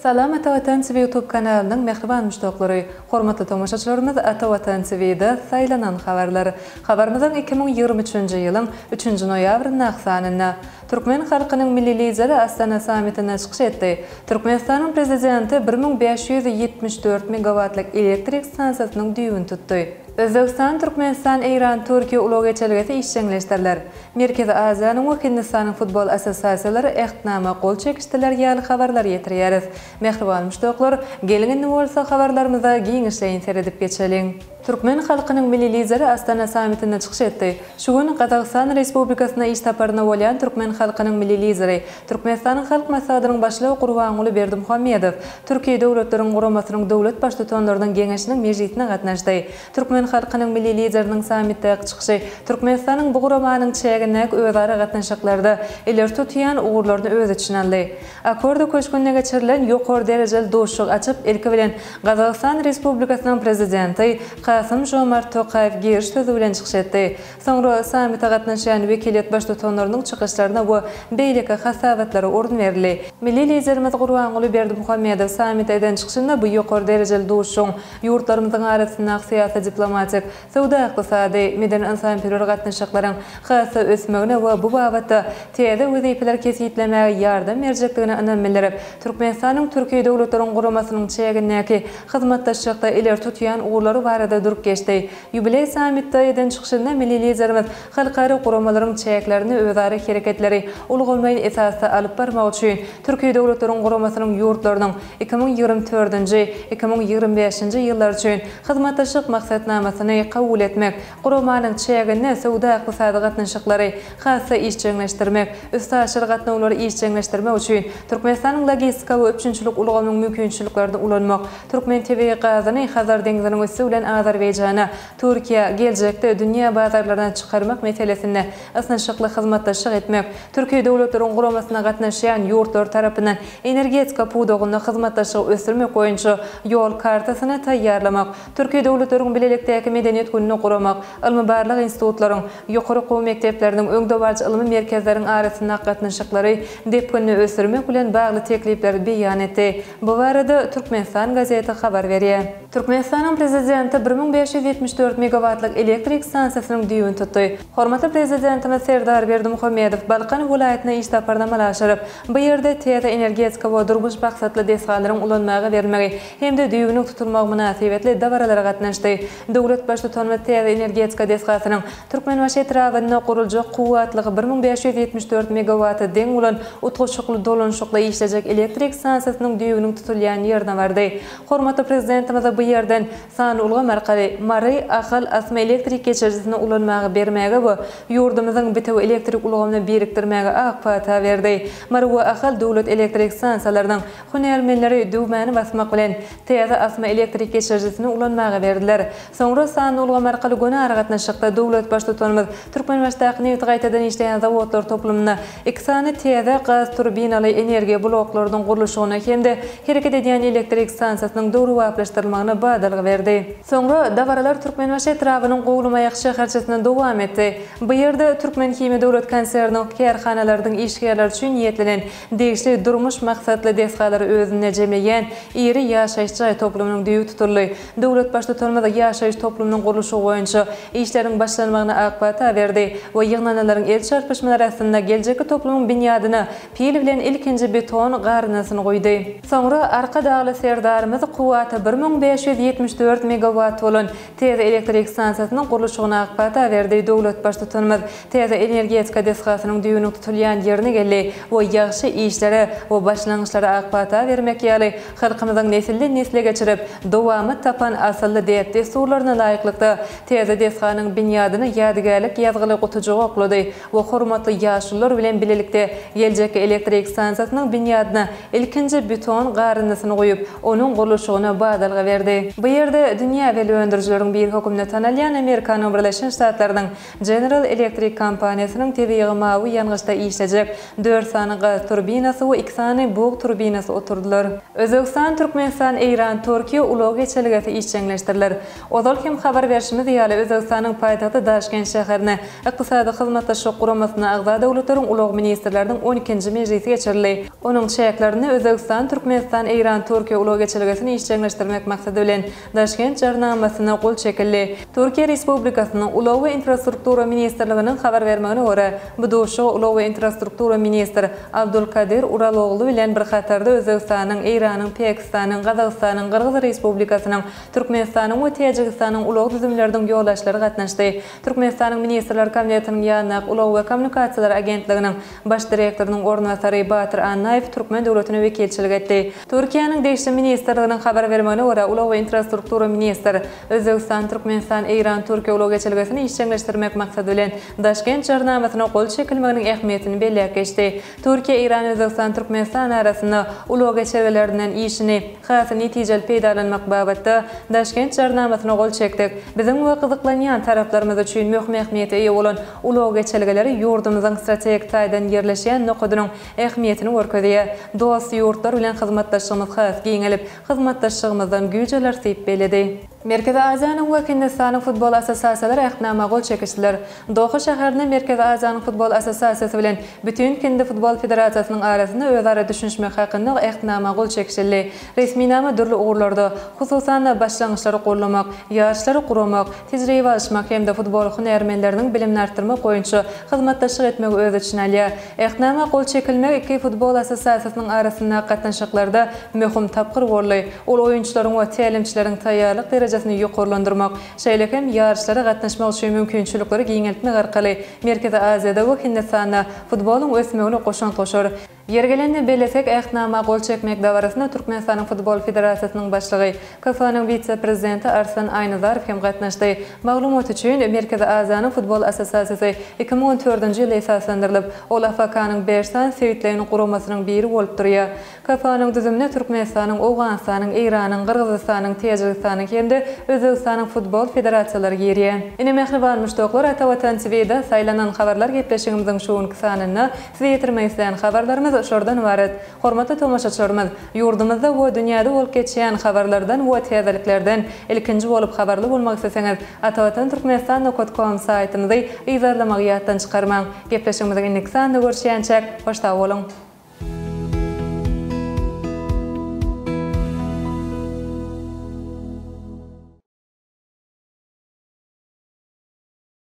Salam Ata Watan TV YouTube kanalynyň mähriban muşdaklary! Hormatly tomaşaçylarymyz Ata Watan TV-de saýlanan habarlar. Habarymyzyň 2023-nji ýylyň üçünji noýabryndaky sanynda Türkmen halkynyň Milli Lideri Astana sammitinde çykyş etdi. Türkmenistanyň Prezidenti 1574 megawatlyk elektrik stansiýasynyň düýbüni tutdy. Özbegistan, Türkmenistan, Eýran, Türkiýe ulag geçelgesi işjeňleşdiriler. Merkezi Aziýanyň we Hindistanyň futbol assosiasiýalary Ähtnama gol çekişdiler ýaly habarlary ýetirýäris. Mähriban muşdaklar, geliň indi bolsa habarlarymyza giňişleýin seredip geçeliň. Türkmen halkynyň Milli Lideri Astana sammitinde çykyş etdi. Şu gün Gazagystan Respublikasynda iş saparynda bolýan türkmen halkynyň Milli Lideri, Türkmenistanyň Halk Maslahatynyň Başlygy Gurbanguly Berdimuhamedow Türki döwletleriň guramasynyň döwlet Baştutanlarynyň Geňeşiniň mejlisine gatnaşdy. Türkmen halkynyň Milli Lideriniň sammitdäki çykyşy Türkmenistanyň bu guramanyň çägindäki özara gatnaşyklarda ileri tutýan ugurlaryny öz içine aldy. Akorda köşgünde geçirilen ýokary derejeli duşuşygy açyp, ilki bilen Gazagystan Respublikasynyň Prezidenti Kasym-Žomart Tokaýew giriş sözi bilen çykyş etdi. Soňra sammite gatnaşýan wekiliýet baştutanlarynyň çykyşlaryna we beýleki hasabatlara orun berildi. Milli Liderimiz Gurbanguly Berdimuhamedow sammitde eden çykyşynda bu ýokary derejeli duşuşygyň ýurtlarymyzyň arasyndaky syýasy-diplomatik, söwda-ykdysady, medeni-ynsanperwer gatnaşyklaryň has-da ösmegine we bu babatda täze wezipeleri kesgitlemäge ýardam berjekdigine ynam bildirip, Türkmenistanyň Türki döwletleriň guramasynyň çägindäki hyzmatdaşlykda ileri tutýan ugurlary barada durup geçdi. Ýubileý sammitde eden çykyşynda milli Liderimiz halkara guramalaryň çäklerinde özara hereketleri ulgamlaýyn esasda alyp barmak üçin Türki döwletleriň guramasynyň ýurtlarynyň 2024-nji, 2025-nji ýyllar üçin Hyzmatdaşlyk maksatnamasyny kabul etmek, guramanyň çäginde söwda-ykdysady gatnaşyklary has-da işjeňleşdirmek, üstaşyr gatnawlary işjeňleşdirmek üçin Türkmenistanyň logistika we üpjünçilik ulgamynyň mümkinçiliklerini ulanmak, Türkmen tebigy gazyny Hazar deňziniň üsti bilen Azerbaýjana, Türkiýä, geljekde dünýä bazarlaryna çykarmak meselesinde ysnyşykly hyzmatdaşlyk etmek, Türki döwletleriň guramasyna gatnaşýan ýurtlar tarapyndan energetika pudagynda hyzmatdaşlygy ösdürmek boýunça Ýol kartasyny taýýarlamak, Türki döwletleriň bilelikdäki Medeniýet gününi guramak, ylmy-barlag institutlaryň, ýokary okuw mekdepleriniň, öňdebaryjy ylmy merkezleriň arasyndaky gatnaşyklary depginli ösdürmek bilen bagly teklipleri beýan etdi. Bu barada Türkmenistan gazeti habar berýär. Türkmenistanyň Prezidenti 1574 megawatlyk elektrik stansiýasynyň düýbüni tutdy. Hormatly Prezidentimiz Serdar Berdimuhamedow Balkan welaýatyna iş saparyny amala aşyryp, bu ýerde täze energetika we durmuş maksatly desgalaryň ulanmaga berilmegi hem-de düýbüniň tutulmagy mynasybetli dabaralara gatnaşdy. Döwlet Baştutanymyz täze energetika desgasynyň Türkmenbaşy etrabynda guruljak kuwwatlygy 1574 megawata deň bolan utgaşykly dolanyşykda işlejek elektrik stansiýasynyň düýbüniň tutulýan ýerine bardy. Hormatly Prezidentimize bu ýerden sanly ulgam arkaly Mary, Ahal asma elektrik geçirijisini ulanmaga bermäge we ýurdumyzyň bitewi elektrik ulgamyna birikdirmäge ak pata berdi. Mary we Ahal döwlet elektrik stansiýalarynyň hünärmenleri düwmäni basmak bilen, täze asma elektrik geçirijisini ulanmaga berdiler. Soňra sanly ulgam arkaly göni aragatnaşykda döwlet Baştutanymyz Türkmenbaşydaky nebiti gaýtadan işleýän zawodlar toplumynda iki sany täze gaz turbinaly energiýa bloklarynyň gurluşygyna hem-de hereket edýän elektrik stansiýasynyň döwrebaplaşdyrylmagyna badalga berdi. Soňra dabaralar Türkmenbaşy etrabynyň Gowlumaýak şäherçesinde dowam etdi. Bu ýerde Türkmenhimiýa döwlet konserniniň kärhanalarynyň işgärleri üçin niýetlenen degişli durmuş maksatly desgalary özünde jemleýän iri ýaşaýyş jaý toplumynyň düýbi tutuldy. Döwlet Baştutanymyz ýaşaýyş toplumynyň gurluşygy boýunça işleriň başlanmagyna ak pata berdi we ýygnananlaryň el çarpyşmalary astynda geljekki toplumyň binýadyna pil bilen ilkinji beton garyndysyny guýdy. Soňra Arkadagly Serdarymyz kuwwaty 1574 megawat bolan täze elektrik stansiýasynyň gurluşygyna ak pata berdi. Döwlet Baştutanymyz täze energetika desgasynyň düýbüniň tutulýan ýerine geldi we ýagşy işlere we başlangyçlara ak pata bermek ýaly halkymyzyň nesilden-nesle geçirip, dowamat tapan asylly däp-dessurlaryna laýyklykda, täze desganyň binýadyna ýadygärlik ýazgyly gutujygy oklady we hormatly ýaşulular bilen bilelikde geljekki elektrik stansiýasynyň binýadyna ilkinji beton garyndysyny guýup, onuň gurluşygyna badalga berdi. Bu ýerde dünýä belli. öndürijileriň biri hökmünde tanalýan Amerikanyň Birleşen Ştatlarynyň General Electric kompaniýasynyň tebigy mawy ýangyçda işlejek dört sany gaz turbinasy we iki sany bug turbinasy oturdylar. Özbegistan, Türkmenistan, Eýran, Türkiýe ulag geçelgesi işjeňleşdiriler. Ozal hem habar berşimiz ýaly, Özbegistanyň paýtagty Daşkent şäherinde Ykdysady Hyzmatdaşlyk Guramasyna agza döwletleriň ulag ministrleriniň on ikinji mejlisi geçirildi. Onuň çäklerinde Özbegistan, Türkmenistan, Eýran, Türkiýe ulag geçelgesini işjeňleşdirmek maksady bilen, Daşkent Jarnamasyna gol çekildi. Türkiýe Respublikasynyň Ulag we infrastruktura ministrliginiň habar bermegine görä, bu duşuşyga Ulag we infrastruktura ministr Abdulkadir Uraloglu bilen bir hatarda Özbegistanyň, Eýranyň, Pakistanyň, Gazagystanyň, Gyrgyz Respublikasynyň, Türkmenistanyň we Täjigistanyň ulag düzümleriniň ýolbaşçylary gatnaşdy. Türkmenistanyň Ministrler Kabinetiniň ýanyndaky Ulag we kommunikasiýalar agentliginiň Baş direktorynyň orunbasary Batyr Annaýew türkmen döwletine wekilçilik etdi. Türkiýäniň degişli ministrliginiň habar bermegine görä, ulag we infrastruktura ministr Özbegistan, Türkmenistan, Eýran, Türkiýe ulag geçelgesini işjeňleşdirmek maksady bilen Daşkent Jarnamasyna gol çekilmeginiň ähmiýetini belläp geçdi. Türkiýe, Eýran, Özbegistan, Türkmenistan arasynda ulag geçelgelerinden işini has netijeli peýdalanmak babatda Daşkent Jarnamasyna gol çekdik. Biziň we gyzyklanýan taraplarymyz üçin möhüm ähmiýete eýe bolan ulag geçelgeleri ýurdumyzyň strategik taýdan ýerleşýän nokadynyň ähmiýetini görkezýär. Dost ýurtlar bilen hyzmatdaşlygymyz has giňelip, hyzmatdaşlygymyzdan güýç alarys diýip belledi. Merkezi Aziýanyň we Hindistanyň futbol assosiasiýalary Ähtnama gol çekişdiler. Doha şäherinde Merkezi Aziýanyň futbol assosiasiýasy bilen Bütin Hindi futbol federasiýasynyň arasynda özara düşünişmek hakynda Ähtnama gol çekişildi. Resminama dürli ugurlarda, hususan-da, başlangyçlary goldamak, ýaryşlary guramak, tejribe alyşmak hem-de futbol hünärmenleriniň bilimini artdyrmak boýunça hyzmatdaşlyk etmegi öz içine alýar. Ähtnama gol çekilmegi iki futbol assosiasiýasynyň arasyndaky gatnaşyklarda möhüm tapgyr boldy. Ol oýunçylaryň we tälimçileriň taýýarlyk derejesini ýokarlandyrmak, şeýle hem ýaryşlara gatnaşmak üçin mümkinçilikleri giňeltmek arkaly Merkezi Aziýada we Hindistanda futbolyň ösmegine goşant goşar. Ýeri gelende bellesek, Ähtnama gol çekmek dabarasyna Türkmenistanyň Futbol federasiýasynyň başlygy, KFA-nyň wise-prezidenti Arslan Aýnazarow hem gatnaşdy. Maglumat üçin, Merkezi Aziýanyň Futbol assosiasiýasy 2014-nji ýylda esaslandyrylyp, ol AFK-nyň bäş sany sebitleýin guramasynyň biri bolup durýar. KFA-nyň düzümine Türkmenistanyň, Owganystanyň, Eýranyň, Gyrgyzystanyň, Täjigistanyň hem-de Özbegistanyň futbol federasiýalary girýär. Ine, mähriban muşdaklar, Ata Watan TVda Saýlanan habarlar gepleşigimiziň şu günki sanynda size ýetirmek islän habarlarymyz şulardan ybarat. Hormatly tomaşaçylarymyz, ýurdumyzda we dünýäde bolup geçýän habarlardan we täzeliklerden ilkinji bolup habarly bolmak isleseňiz, Atavatan Türkmenistan nokat kom saýtymyzy yzarlamagy ýatdan çykarmaň. Gepleşigimiziň indiki sanynda görüşýänçäk, hoş sag boluň!